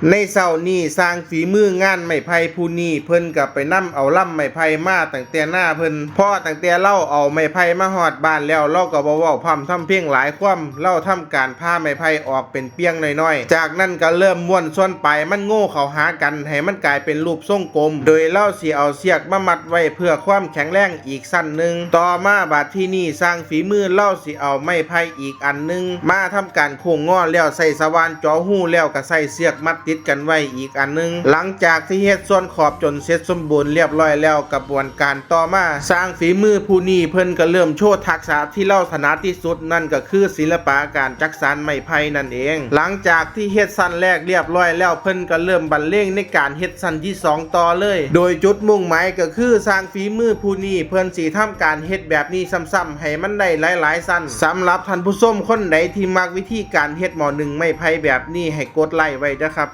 ໃນເຊົ້ານີ້ ຊ່າງຝີມືງານໄມ້ໄຜ່ຜູ້ນີ້ ເພິ່ນກໍໄປນຳເອົາລຳໄມ້ໄຜ່ມາຕັ້ງແຕ່ນາເພິ່ນ. ພໍຕັ້ງແຕ່ລາວເອົາໄມ້ໄຜ່ມາຮອດບ້ານແລ້ວ ລາວກໍບໍ່ເວົ້າພ່ຳທຳເພງຫຼາຍຄວາມ, ລາວທຳການຜ່າໄມ້ໄຜ່ອອກເປັນປ່ຽງນ້ອຍໆ. ຈາກນັ້ນກໍເລີ່ມມ້ວນສ່ວນປາຍມັນໂງ່ເຂົ້າຫາກັນ ໃຫ້ມັນກາຍເປັນຮູບຊົງກົມ, ໂດຍລາວຊິເອົາເຊືອກມາມັດໄວ້ເພື່ອຄວາມແຂງແຮງອີກຊັ້ນໜຶ່ງ. ຕໍ່ມາບາດທີນີ້ ຊ່າງຝີມືລາວຊິເອົາໄມ້ໄຜ່ອີກອັນໜຶ່ງມາທຳການໂຄ້ງງໍ ແລ້ວໃຊ້ສະຫວ່ານເຈາະຮູ ແລ້ວກໍໃຊ້ເຊືອກມັດຕິດກັນໄວ້ອີກອັນໜຶ່ງ. ຫຼັງຈາກທີ່ເຮັດສ່ວນຂອບຈົນເສັດສົມບູນລຽບຮ້ອຍແລ້ວ, ກະບວນການຕໍ່ມາ ຊ່າງຝີມືຜູ້ນີ້ເພິ່ນກໍເລີ່ມໂຊທັກສະທີ່ລາວຖະໜັດທີ່ສຸດ, ນັ້ນກໍຄືສິລະປະການຈັກສານໄມ້ໄຜ່ນັ້ນເອງ. ຫຼັງຈາກທີ່ເຮັດຊັ້ນແລກລຽບຮ້ອຍແລ້ວ, ເພິ່ນກໍເລີ່ມບັນເລງໃນການເຮັດຊັ້ນທີສອງຕໍ່ເລີຍ, ໂດຍຈຸດມຸ່ງໝາຍກໍຄືຊ່າງຝີມືຜູ້ນີ້ເພິ່ນຊິທຳການເຮັດແບບນີ້ຊ້ຳໆ ໃຫ້ມັນໄດ້ຫຼາຍໆຊັ້ນ. ສຳລັບທ່ານຜູ້ຊົມຄົນໃດທີ່ມັກວິທີການເຮັດໝໍ້ໜຶ້ງໄມ້ໄຜ່ແບບນີ້ ໃຫ້ກົດໄລກ໌ໄວ້ເດີ້ຄັບ.